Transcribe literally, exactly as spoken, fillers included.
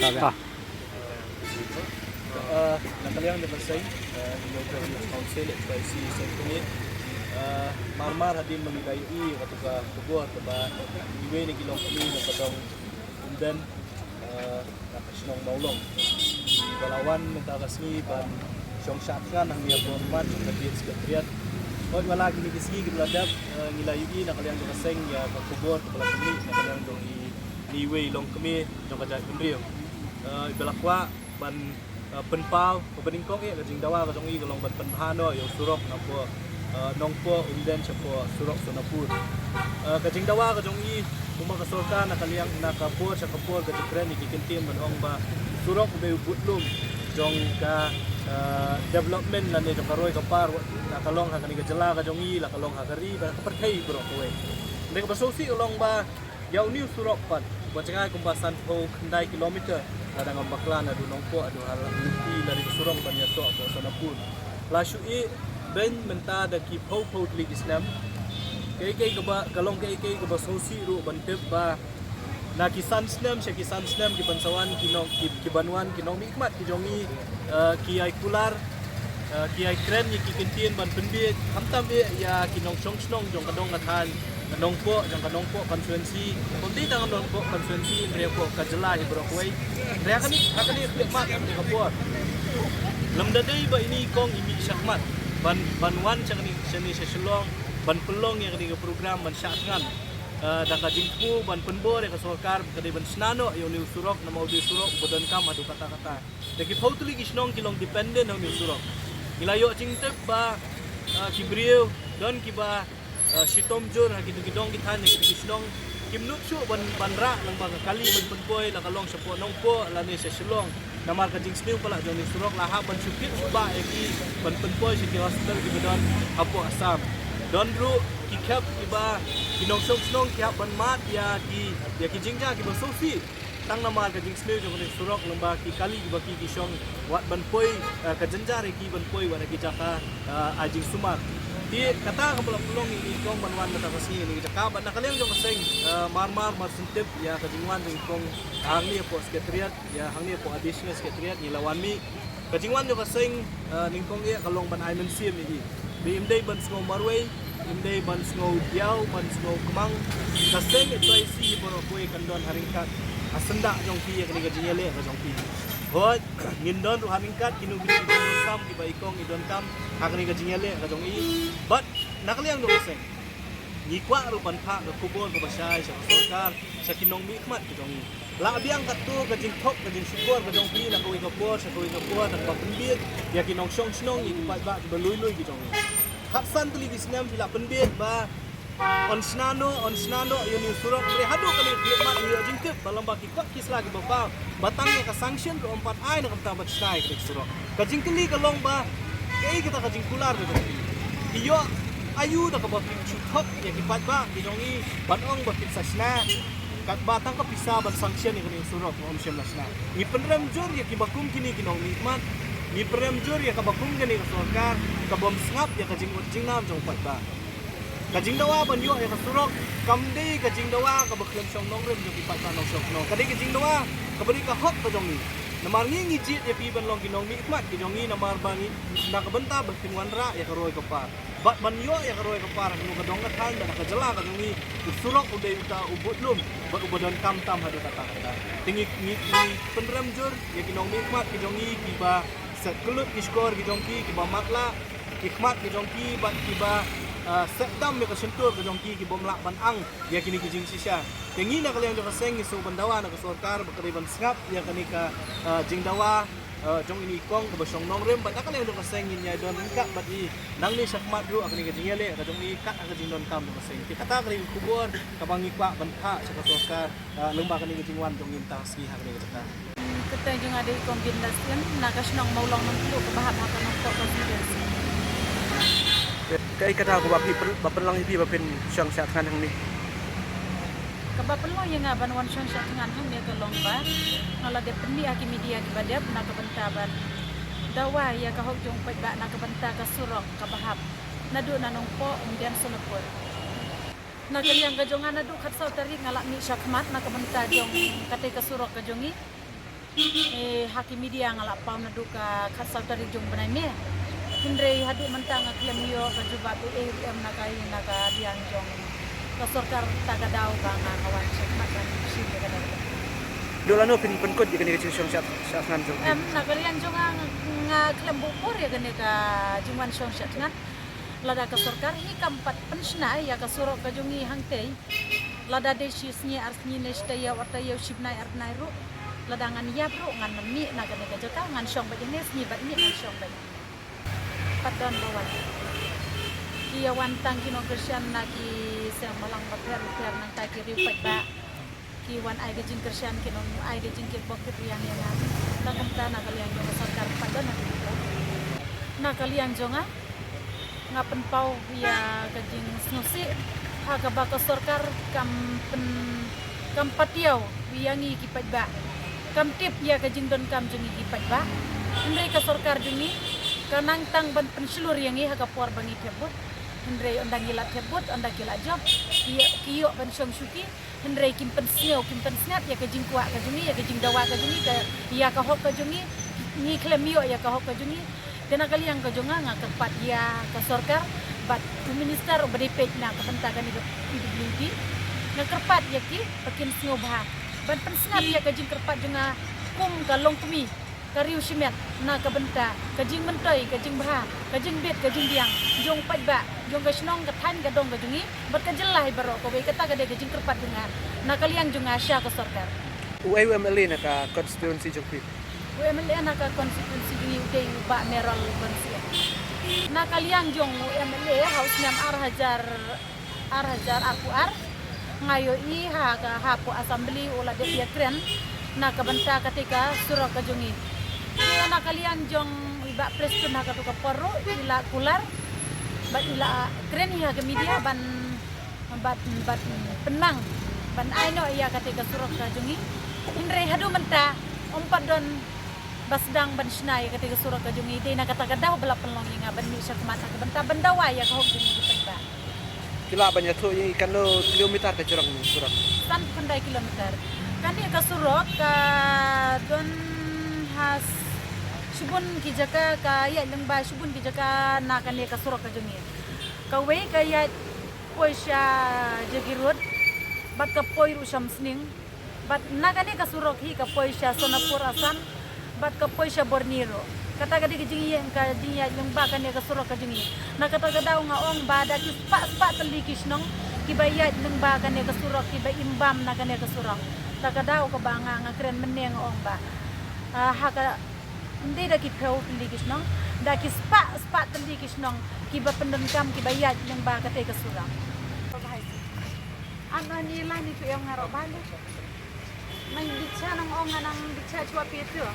Ah. Uh, na ka liang jong ka seng, uh, Hynñiewtrep Youth Council, H Y C Seng Kmie. Uh, mar mar hadien ba ngi la ïohi katu ka khubor kaba iwei na ki longkmie na ka dong Umden, uh, na ka shnong Mawlong, ba la wan mynta ka sngi ban shong shad thngan hangne hapoh khmat jong ka District Secretariat. Hooid, wat la kine ki sngi kiba la dep, uh, ngi la ïohi na ka liang jong ka seng ïa ka khubor kaba la pynmih na ka liang jong i, iwei i longkmie jong ka jaitbynriew, uh, iba la kwah ban, uh, pynpaw, kaba nyngkong eh ka jingdawa ka jong i ka long ban pynbha noh ïa u surok napoh, uh, Nongpoh Umden shapoh surok Sonapur. Uh, ka jingdawa ka jong i, kumba ka sorkar na ka liang, na ka por sha ka por ka jingkren ïa ki kyntien ban ong ba surok u dei u budlum jong ka, uh, development lane jong ka roi ka par, la ka long ha kane ka jylla ka jong i, la ka long ha ka ri bad ka pyrthei baroh kawei. Hynrei kaba sngewsih ka long ba ïa une u surok pat, ba jngai kumba sanphew khyndai kilometer, la dang ym bakla naduh Nongpoh haduh ha Lynti, lada ka surok ban ïasoh hapoh Sonapur. La shu ïeh beiñ mynta da ki phew phew tylli ki snem. Kaei kaei kaba, ka long kaei kaei kaba sngewsih ruh ban tip ba na ki san snem sha ki san snem ki ban sa wan ki nong, ki, ki ban wan ki nongmihkhmat ki jong i, eh, ki ïai kular, eh, ki ïai kren ïa ki kyntien ban pynbieit, khamtam eh ïa ki nongshong shnong jong ka dong ka thaiñ Nongpoh, jong ka Nongpoh constituency, ym dei tang Nongpoh constituency, hynrei hapoh ka jylla hi baroh kawei. Hynrei ha kane, ha kane ka khlieh mat, ha kane ka por, lymda dei ba ine i kong i mih shakhmat ban, ban wan sha kane, shane sha Shillong ban pynlong ïa kane ka program ban shah thngan, eh, da ka jingthmu ban pynbor ïa ka sorkar ba ka dei ban shna noh ïa une u surok, namar u dei u surok uba donkam haduh katta katta. Da ki phew tylli ki shnong ki long dependent ha une u surok. Ngi la ïoh jingtip ba, eh, ki briew don kiba, eh, shitom jur ha kito ki dong ki thaiñ, ha kito ki shnong, kim nud shuh ban, ban rah lyngba ka kali ban pynpoi, la ka long shapoh Nongpoh lane sha Shillong. Namar ka jingsniew palat jong une u surok la hap ban shu kit shu bah ïa ki ban pynpoi sha ki hospital kiba don hapoh Assam. Don ruh ki khep kiba, ki nongshong shnong ki hap ban mad ïa ki, ïa ki jingjia kiba sngewsih tang namar ka jingsniew jong kane ka surok, lyngba ki kali kiba ki, ki shong wat ban poi, eh, ka jynjar ïa ki ban poi wat ha ki jaka, eh, ai jingsumar. Te kata kaba la pynlong ïa i kong ban wan mynta ka sngi ha kane ka jaka, bad na ka liang jong ka seng, eh, mar mar mar shen tip ïa ka jingwan jong i kong hangne hapoh Secretariat, ïa hangne hapoh Additional Secretariat ngi la wan mih. Ka jingwan jong ka seng, eh, nyngkong eh ka long ban ai mynsiem ïa i. Ba im dei ban sngew marwei, im dei ban sngew diaw, ban sngew kmang. Ka seng H Y C baroh kawei kan don ha ryngkat, ha syndah jong ki ïa kane ka jingïaleh ka jong ki. Hooid, ngin don ruh ha ryngkat kino kino ki jingdonkam kiba i kong i donkam ha kane ka jingïaleh ka jong i. Bad na ka liang jong ka seng, ngi kwah ruh ban phah ka khubor kaba shai sha ka sorkar, sha ki nongmihkhmat ki jong i. Lah biang katto ka jingthok, ka jingshukor ka jong phi na kawei ka por sha kawei ka por, da kaba pynbieit ïa ki nongshong shnong, ïa ki paidbah kiba lui lui ki jong i. Khatsan tylli ki snem phi la pynbieit ba yn shna noh, yn shna noh ïa une u surok, hynrei haduh kane ka khlieh mat ngi ïoh jingtip ba lyngba ki kot ki sla kiba paw, ba tang ïa ka sanction ruh ym pat ai na ka bynta ban shna ïa kane ka surok. Ka jingkylli ka long ba kaei kata ka jingkular ka jong phi? Phi ïoh aïu da kaba phi shu thok ïa ki paidbah ki jong i ban ong ba phin sa shna, katba tang ka pisa ban sanction ïa kane ka surok ym shym la shna. Ngi pynrem jur ïa kiba kum kine ki nongmihkhmat, ngi pynrem jur ïa kaba kum kane ka sorkar kabym sngap ïa ka jingmut jingnam jong u paidbah. Ka jingdawa ban ïoh ïa ka surok kam dei ka jingdawa kaba khlem shong nongrim jong ki paidbah nongshong shnong. Ka dei ka jingdawa kaba dei ka hok ka jong ngi. Namar ngi, ngi jied ïa phi ban long ki nongmihkhmat ki jong ngi, namar ba ngi, na ka bynta ba phin wanrah ïa ka roi ka par. Bad ban ïoh ïa ka roi ka par ha kano ka dong ka thaiñ bad ha ka jylla ka jong ngi, u surok u dei uta u budlum bad uba donkam tam haduh katta katta. Te ngi, ngi, ngi pynrem jur ïa ki nongmihkhmat ki jong ngi kiba set kyllut ki shkor ki jong ki, kiba matlah ki khmat ki jong ki bad kiba, ah, set dam ïa ka shyntur ka jong ki, kibym lah ban ang ïa kine ki jingshisha. Te ngi na ka liang jong ka seng ngi sngewbha ban dawa na ka sorkar ba ka dei ban sngap ïa kane ka, ah, jingdawa, ah, jong ine i kong kaba shong nongrim, bad na ka liang jong ka seng ngin ïai don ryngkat bad i nangne shakhmat ruh ha kane ka jingïaleh ka jong i kat ha ka jingdonkam jong ka seng. Te kata ka dei ka khubor kaba ngi kwah ban phah sha ka sorkar, ah, lyngba kane ka jingwan jong ngi mynta ka sngi ha kane ka jaka. Kyrteng jong nga dei Kong Binda Siem, na ka shnong Mawlong Nongtluh kaba hap ha ka Nongpoh constituency. Kaei kata kaba phi pyn-, ba pynlong ïa phi ba phin shong shad thngan hangne? Kaba pynlong ïa nga ban wan shong shad thngan hangne ka long ba nga la dep pynmih ha ki media kiba dep na ka bynta ban dawa ïa ka hok jong u paidbah na ka bynta ka surok kaba hap naduh na Nongpoh Umden Sonapur. Na ka liang ka jong nga naduh khatsaw tarik nga la mih shakhmat na ka bynta jong katei ka surok ka jong ngi. Eh, ha ki media nga la paw naduh ka khatsaw tarik jong bnai May. Hynrei haduh mynta nga khlem ïoh ka jubab ei ei ruh em na ka, na ka liang jong ka sorkar ta ka daw ba nga, nga wan sha khmat ban shim ïa ka daw. Dei lano phin pynkut ïa kane ka jingshong shad, shad thngan jong phi? Em, na ka liang jong nga, nga khlem buh por ïa kane ka jingwan shong shad thngan. Lada ka sorkar hi kam pat pynshna ïa ka surok ka jong ngi hangtei, lada dei shi sngi ar sngi ne shi taïew ar taïew, shi bnai ar bnai ruh, lada ngan ïap ruh ngan mih na kane ka jaka, ngan shong beit hangne, sngi bad miet ngan shong beit. Pat don ba wan. Ki ïa wan tang ki nongkyrshan na ki seng balang bapher bapher, nangta ki riew paidbah ki wan ai ka jingkyrshan, ki nong ai ka jingkyrpad kyrpad ïa nga. Tang kumta na ka liang jong ka sorkar pat don ha ki. Na ka liang jong nga, nga pynpaw ïa ka jingsngewsih ha kaba ka sorkar kam pyn, kam patiaw ïa ngi ki paidbah, kam tip ïa ka jingdonkam jong ngi ki paidbah. Hynrei ka sorkar jong ngi ka nang tang ban pynshlur ïa ngi ha ka por ba ngi thep vote. Hynrei ynda ngi la thep vote, ynda ki la jop, ki, ki ïoh ban shong shuki. Hynrei kim pynsngew, kim pynsngat ïa ka jingkwah ka jong ngi, ïa ka jingdawa ka jong ngi, ka, ïa ka hok ka jong ngi. Ngi khlem ïoh ïa ka hok ka jong ngi. Te na ka liang ka jong nga, nga kyrpad ïa ka sorkar bad u minister uba dei peit na ka bynta kane ka P W D. Nga kyrpad ïa ki ba kin sngewbha ban pynsngat ïa ka jingkyrpad jong nga kum ka longkmie ka riew shimet na ka bynta ka jingmyntoi, ka jingbha, ka jingbit, ka jingbiang jong paidbah, jong ka shnong, ka thaiñ, ka dong ka jong ngi bad ka jylla hi baroh kawei. Kata ka dei ka jingkyrpad jong nga na ka liang jong nga sha ka sorkar. Uei u M L A na ka constituency jong phi? U M L A na ka constituency jong ngi u dei u Bah Mayralborn Syiem. Na ka liang jong u M L A ha u snem ar hajar, ar hajar arphew ar, nga ïohi ha ka, hapoh assembly u la dep ïakren na ka bynta kata ka surok ka jong ngi. Te na ka liang jong i Bah Prestone ha kato ka por ruh i la kular bad i la kren hi ha ka media ban, bad, bad pynmang ban ai noh ïa kata ka surok ka jong ngi. Hynrei haduh mynta ym pat don ba sdang ban shna ïa kata ka surok ka jong ngi. Dei na kata ka daw ba la pynlong ïa nga ban mih shakhmat na ka bynta ban dawa ïa ka hok jong ngi ki paidbah. Ki lah ban ïathuh ïa ngi katno kilometer ka jrong surok? San phew khyndai kilometer. Kane ka surok ka don ha s-, shibun ki jaka, ka ïaid lyngba shibun ki jaka na kane ka surok ka jong ngi. Kawei ka ïaid poi sha Jaggi Road bad ka poi ruh sha Umsning. Bad na kane ka surok hi ka poi sha Sonapur Asan bad ka poi sha Borni ruh. Kata ka dei ka jingïeng, ka jingïaid lyngba kane ka surok ka jong ngi. Na kata ka daw nga ong ba da ki spah spah tylli ki shnong kiba ïaid lyngba kane ka surok, kiba im bam na kane ka surok. Ta ka daw kaba nga, nga kren mynne nga ong ba, ah, ha ka, ym dei da ki phew tylli ki shnong, da ki spah spah tylli ki shnong kiba pyndonkam, kiba ïaid lyngba kata ka surok. Ano ni la ni tu ïong nga roh ba ni. Nang dikcha nang ong, nang dikcha chwa phi tu.